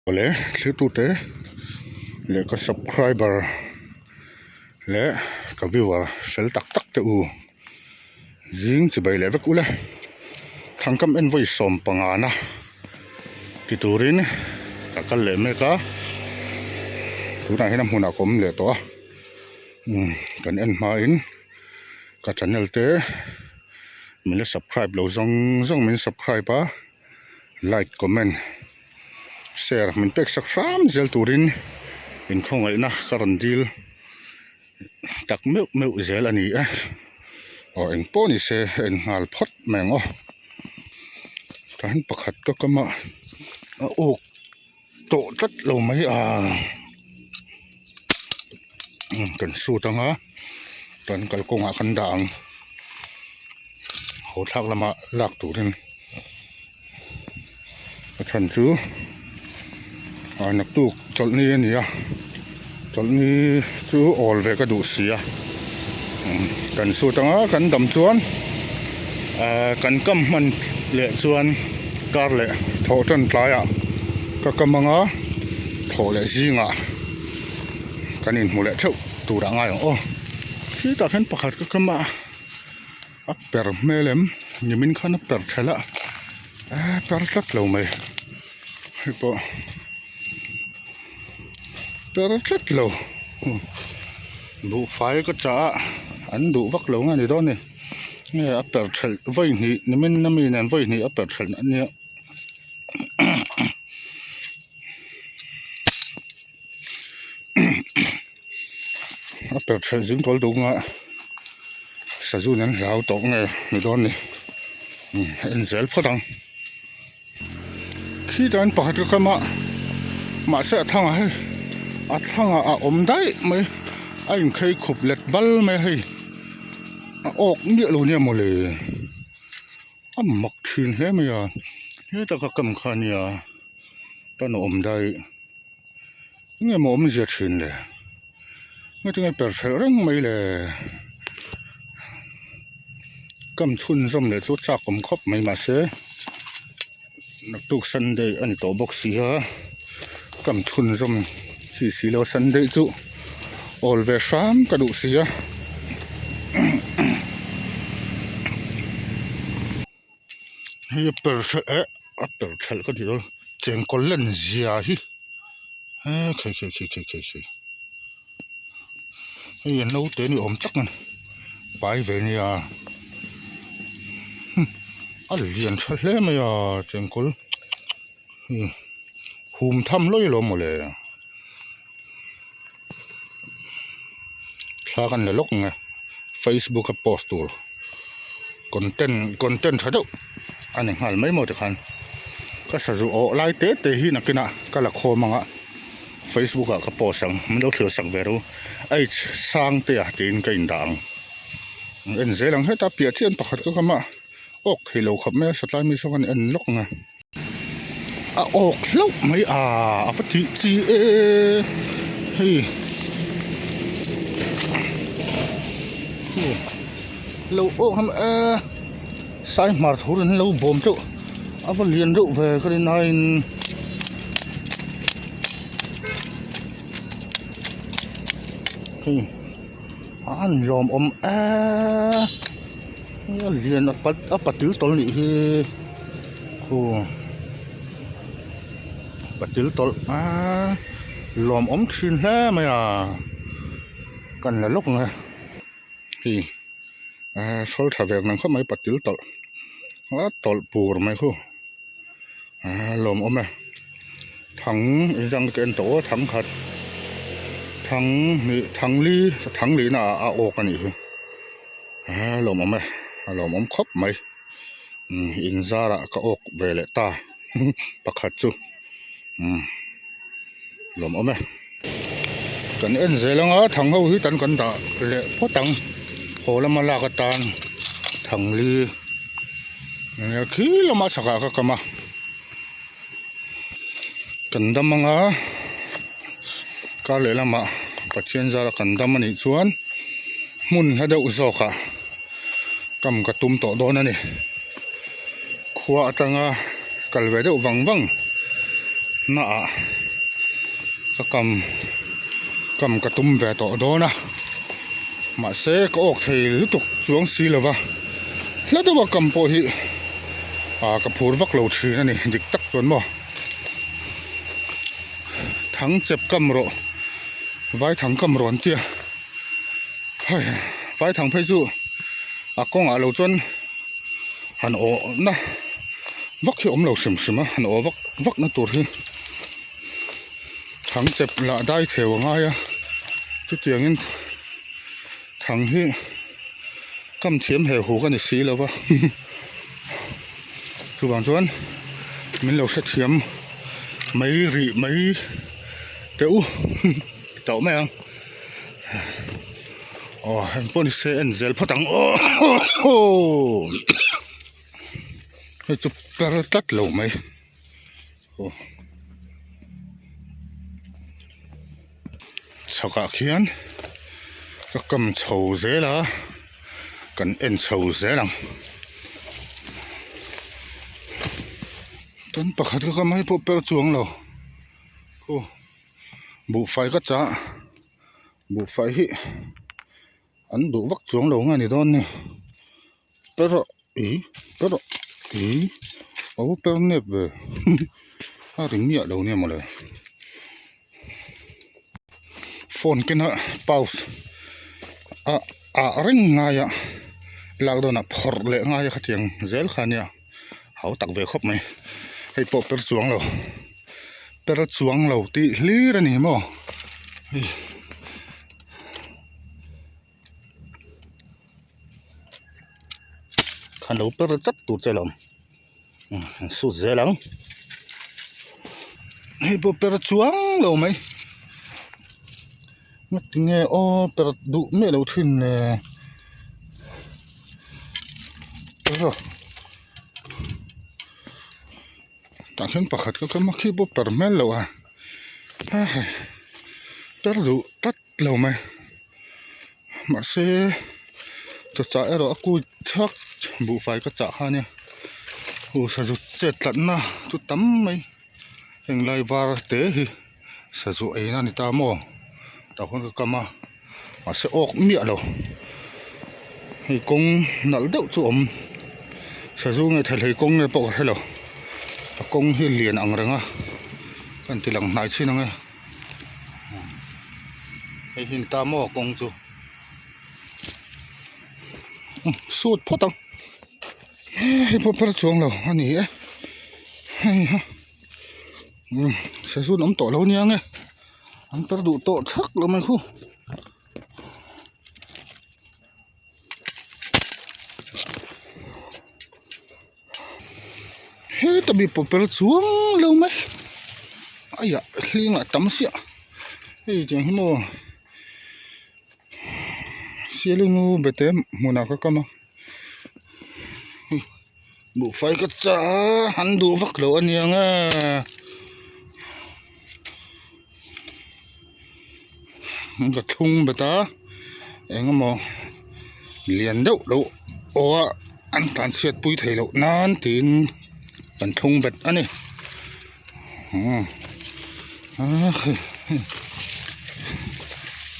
Awle thiltute leh ka subscriber leh ka viewer fel tak tak te u zing chibai leh vek ule thangkam en vawi sawm panga na ti turin ka kal leh mek a tunah hian a hmunah ka awm leh tawh a umm kan en hmain ka channel te min la subscribe lo zawng zawng min subscribe a like comment share min pek sak hram zel turin inkhawngaihna ka rawn dil tak meuh meuh zel a ni e aw eng pawh ni se en nghal phawt mai ang aw tah hian pakhat ka kam a a awk tawh tlat lo mai a kan sut anga kan kalkawngah kan dah ang haw thlak lamah lak turin. A chhan chu ah naktuk chawlhni a ni a chawlhni chu awl ve ka duh si a kan sut anga kan dam chuan ah kan kam hman leh chuan kar leh thawh tan tlaiah ka kam anga thawh leh zingah kan inhmu leh theuh turah ngai ang aw khitah khian pakhat ka kam a. A per hmel em nimin khan a per thelh a a per tlat lo mai hei pawh per tlat lo buhfai ka chah a an duh vak lo nge ni dawn ni nge a per thelh vawi hnih nimin ami nen vawi hnih a per thelh a nia. A per thelh zing tawl duk anga sazu in an hlau tawh nge ni dawn ni en zel phawt ang khi dan pakhat ka kam a mahse a thangah hei a thangah a awm daih mai a inkhei khup let bal mai a hei a awk miah lo nia mawle. A mak thin hle mai a hetah ka kam kha ania tan a awm daih enge maw awmzia thin le heti per hrelh reng mai le kam chhunzawm leh chu chak awm khawp mai mahse naktuk sunday a ni tawh bawk si a kam chhunzawm chi si lo sunday chu awl ve hram ka duh si a hei a per hrelh eh a per hrelh ka ti dawn chengkawl len zia hi he khei khei khei khei khei khei hei a naute ni awm tak a ni pai ve nia a lian tha hle mai a chengkawl hi hum tham lawi lo mawle thla kan la lawk ang e facebook a post tur content content tha deuh a ni nghal mai maw tikhan ka sazu awh lai te te hi nakinah ka la khawm ang a facebook ah ka post ang min lo thlir sak ve ru h sang te ah tiin ka indah ang en zel ang heta piah chian pakhat ka kam a awk thei lo khawp mai a satlai mi saw khan en lawk ang e. A awk hlauh mai a a va tih chi e hei lo awk hlawm e sai hmar thur in lo bawm teuh a va lian deuh ve ka rin aiin hei a an lawm awm e a lian a patil tawlh nih hi. Khu patil tawlh a lawmawm thin hle mai a kan la lawk ang e hei sawl tha ve ang khawp mai patil tawlh a tawlh pur mai khu a lawmawm e thang inzang te en tawh aw thang khat thang hnih thang li thang lih na ah a awk a nih hi a lawmawm e a lawmawm khawp mai. In zarah ka awk ve leh ta pakhat chu umm lawm awm e kan en zel anga thang ho hi tan kan dah leh phawt ang haw lama lak atan thang li enge khi lama chhakah ka kam a kan dam anga kar leh lamah Pathian zara kan dam anih chuan hmun hla deuh zawkah kam ka tum tawh dawn a ni khua atanga kal ve deuh vang vang Na ah ka kam kam ka tum ve tawh dawn a mahse ka awk thei lutuk chuang si lova hla deuha kam pawh hi ah ka phur vak lo thin a ni dik tak chuan maw thang chep kam rawh vai thang kam rawh an tia hei vai thang phei chu a kawngah lo chuan han awh na. Vak hi a awm lo hrim hrim a han aw vak vak na tur hi thang chep lah dai theu a ngai a chutiangin thang hi kam thiam he hu ka ni si lo va chuvang chuan min lo hrethiam mai rih mai teh u tauh mai ang aw heng pawh ni se en zel phawt ang aw. Hei chu per tlat lo mai aw chhakah khian ka kam chho zel a kan en chho zel ang tan pakhat ka kam hei pawh per chuang lo aw buhfai ka chah buhfai hi an duh vak chuang lo nge ni dawn ni. Per a ih per a ih a va per nep ve a ri miah lo nia mawle phone kena pause a ah reng ngai a lak dawnah phawrh leh ngai a khatiang zel kha ania hau tak ve khawp mai hei pawh per chuang lo per chuang lo tih hlir a ni maw hei. Khan lo per chat tur che lawm an sut zel ang hei pawh per chuang lo mai ngatinge aw per duh miah lo thin le tah hian pakhat ka kam a khi pawh per hmel loh a per duh tlat. Lo mai mahse chaw chah erawh a kut thak buhfai ka chah kha ania hu sazu chet tlatna chu tam mai heng lai var te hi sazu eina a ni ta maw tah khuan ka kam a mahse awk miah lo hei kawng nalh deuh chu a awm sazu nge thei kawng nge pawh ka hre lo a kawng hi lian ang reng a ka inti lang hnai chin ang e. Hei hi ni ta maw kawng chu sut phawt ang hei pawh phar chuang lo a ni e hei ha sazun awm tawh lo nia nge an per duh tawh thak lo mai khu. Heta mi pawh per chuang lo mai aiah hling ah tam siah hei tiang hi maw sialinu bete hmunah ka kam a buhfai ka chah a an duh vak lo a niang e ka thlung bet a eng emaw lian deuh lo aw a an tlan chhiat pui theih loh nan tiin kan thlung bet a ni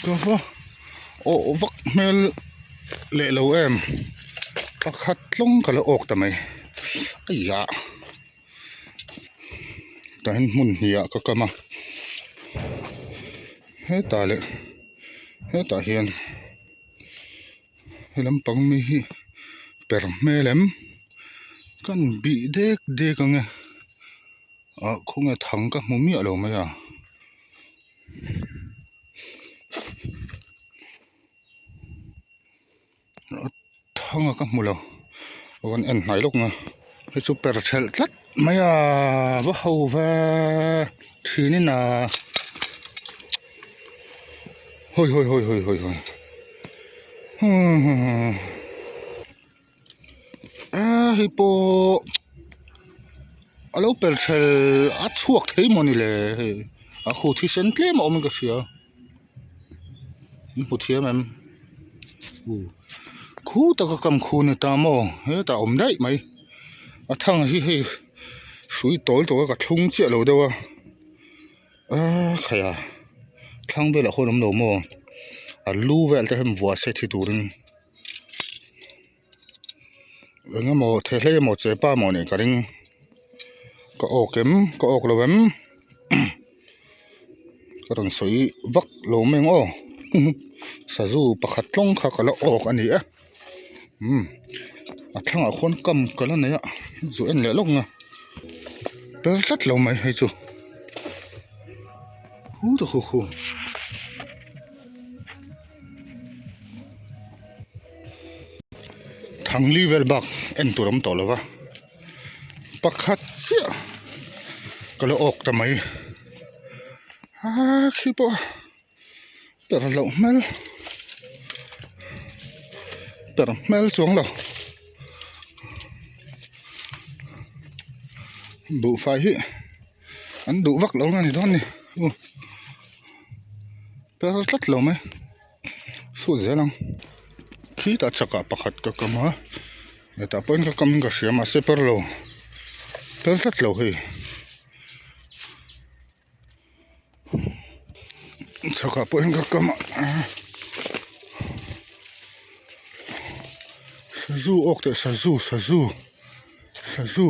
ka va awh vak hmel leh lo em pakhat tlawng ka la awk ta mai aiah. Tah hian hmun hnih ah ka kam a hetah leh hetah hian he lampang mi hi per hmel em kan bih dek dek ang e ah khawnge thang ka hmu miah lo mai a. Thanga ka hmu lo a rawn en hnai lawk mai hei chu per thelh tlat mai a va ho ve thin in a hawi hawi hawi hawi hawi hawi humm a hei pawh a lo per thelh a chhuak thei maw ni le hei a khu thisen tlem a awm in ka hria. In hmu thiam em khu taka kam khu ni ta maw hetah a awm daih mai a thang hi hei hrui tawl tawh a ka thlung chiah lo deuh a. Aaa khaih a thlang velah khawn awm lo maw a lu vel te hian vuah se thi turin eng emaw thehlei emaw chepa emaw nih ka ring ka awk em ka awk lo em ka rawn sawi vak lo mai ang aw sazu pakhat tlawng kha ka la awk a ni e umm a thlangah khuan kam ka la nei a zu en leh lawk ang a per tlat lo mai hei chu hu ta khu khu. Thangli vel bak en tur awm tawh lo va pakhat chiah ka la awk ta mai aa khi pawh per loh hmel per hmel chuang lo buhfai hi an duh vak lo a ni dawn a ni aw per tlat lo mai sut zel ang khitah chakah pakhat ka kam a hetah pawhin ka kam in ka hria mahse per lo per tlat lo hei. Chhakah pawh hian ka kam a sazu awk teh sazu sazu sazu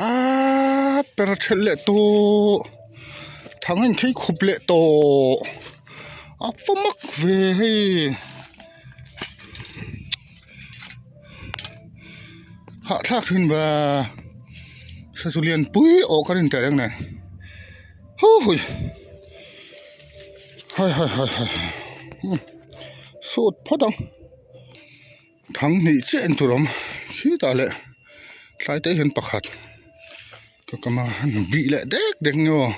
aaa per thelh leh tawh thang a inkhei khup leh tawh a fa mak ve hei hahthlak thin ve sazu lian pui awh ka rin teh reng nen huhui hai hai hai hai umm sut phawt ang thang hnih chiah en tur a awm khitah leh tlai te hian pakhat ka kam a han bih leh dek dek nge aw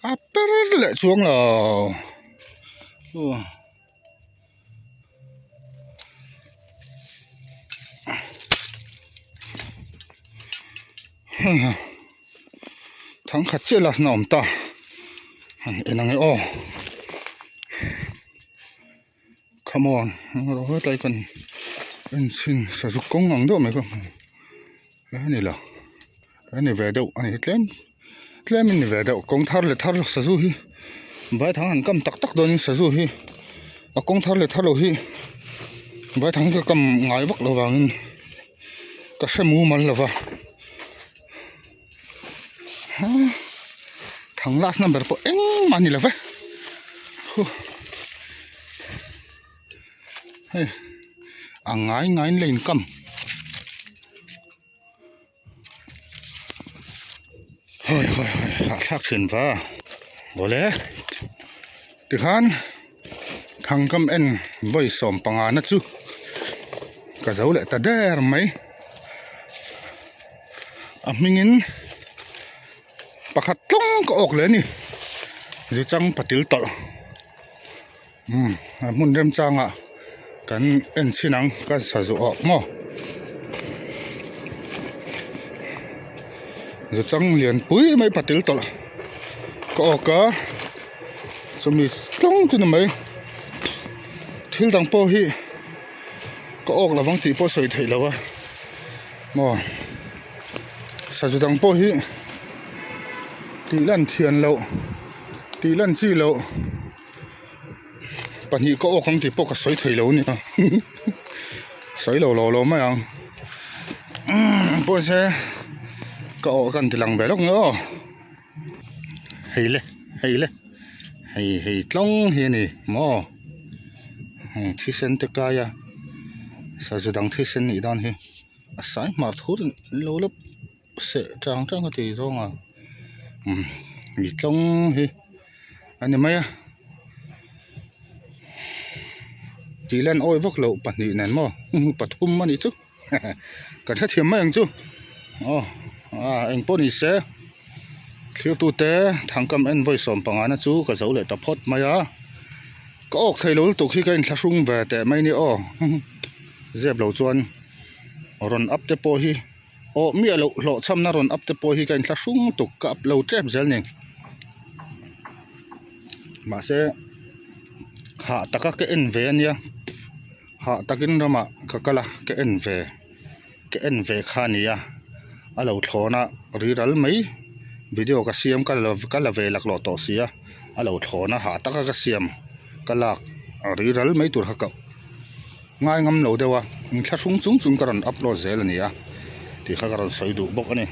a per leh chuang lo aw. Thangkhat chiah last na awm ta han en ang e aw come on hetlai kan en chhin sazu kawng ang deuh mai ka hmu a ni lo a ni ve deuh a ni tlem tlem in ni ve deuh kawng thar leh thar sazu hi vaithang han kam tak tak dawnin sazu hi a kawng thar leh thar lo hi vaithang hi ka kam ngai vak lo vangin ka hre mumal lo va thang last number pawh engmah a ni lo ve huh hei a ngai ngaiin la inkam. Hawi hawi hawi hahthlak thin va awle tikhan thangkam en vawi 15 na chu ka zo leh ta der mai a hmingin pakhat tlawng ka awk leh a ni zu chang patil tawlh umm a hmun remchangah kan en chhin ang ka sa zawh ah maw zu chang lian pui mai patil tawlh ka awk a chumi tlawng chu ni mai thil dang pawh hi ka awk lovang tih pawh sawi theih loh a maw sazu dang pawh hi tih lan thian loh tih lan chi loh. Pahnih ka awk ang tih pawh ka sawi thei lo a nia sawi lo lo lo mai ang pawh se ka awh ka inti lang ve lawk nge aw hei le hei le hei hei tlawng hi a ni maw hei thisen te kai a sazu dang thisen nih dan hi a sai hmar thur in lo la seh chang chang a ti zawng a umm mi tlawng hi a ni mai a tih lan awi vak loh pahnih nen maw pathum a nih chu ka hrethiam mai ang chu aw ah eng pawh ni se thlir tute thangkam en vawi 15 na chu ka zo leh ta phawt mai a ka awk thei lo lutuk hi ka inthlahrung ve teh mai a ni aw zep lo chuan rawn up te pawh hi. Aw miah loh hlawhchhamna rawn up te pawh hi ka inthla hrung tuk ka up lo tep zel ni mahse hah taka ka en ve ania hah takin ramah ka kal a ka en ve ka en ve kha a ni a a lo thlawn a riral mai. Video ka siam ka la ka la ve laklawh tawh si a, a lo thlawn a hah taka ka siam ka lak a ri ral mai tur kha ka ngai ngam lo deuh a, inthlahrung chung chung ka rawn upload zel a ni a tih kha ka rawn sawi duh bawk a ni.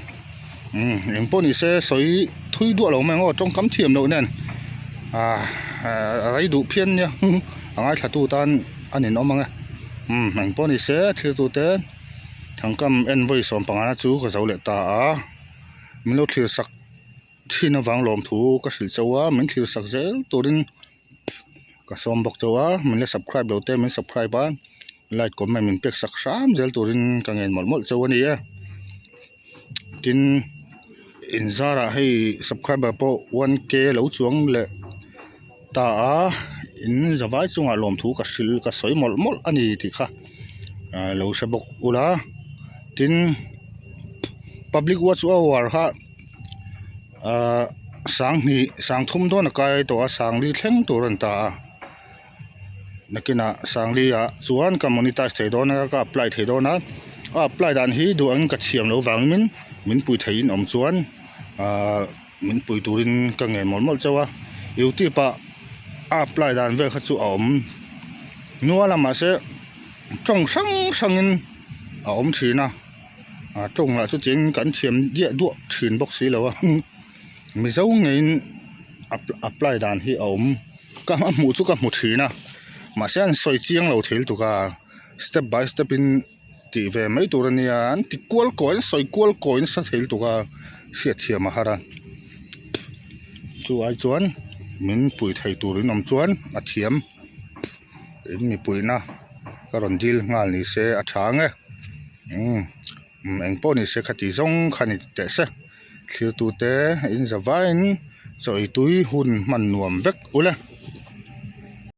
Umm eng pawh ni se sawi thui duah lo mai ang aw tawngkam thiam loh nen ah a rei duh phian nia a ngaithla tu tan a ninawm ang e. Umm eng pawh ni se thil tu te thangkam en vawi sawm pangana chu ka zo leh ta a. Min lo thlir sak thin avang lawmthu ka hrilh chauh a, min thlir sak zel turin ka sawm bawk chauh a, min la subscribe lo te min subscribe a, like comment min pek sak hram zel turin ka ngen mawlh mawlh chauh a ni e. Tin, in zarah hei subscriber pawh one k lo chuang leh ta a, in zavai chungah lawmthu ka hrilh ka sawi mawlh mawlh a ni tih kha lo hre bawk ula tin public watch hour kha ahh sanghnih sangthum dawn a kai tawh a sangli thleng tur a ni ta a nakinah sangli ah chuan ka monetize thei dawn a ka apply thei dawn a a apply dan hi duh angin ka thiam loh vangin min pui theihin awm chuan ahh. Min pui turin ka ngen mawlh mawlh chauh a youtube ah a apply dan vel kha chu a awm nual a mahse tawng hrang hrangin a awm thin a ah tawng lah chu cheng kan thiam diah duah thin bawk si lo a mizo ngeiin apply dan hi a awm ka hmuh chu ka hmu thin a mahse an sawi chiang lo thei lutuk a step by step in. Tih ve mai tur a nia an ti kual kawi an sawi kual kawi nasa thei lutuk a hriatthiam a har a chu ai chuan min pui thei tur in awm chuan a thiam in mipuina ka rawn dil nghal ni se a tha ang e umm engpawh ni se khati zawng kha ni teh se thlir tute in za vaiin chaw ei tui hun hman nuam vek ule.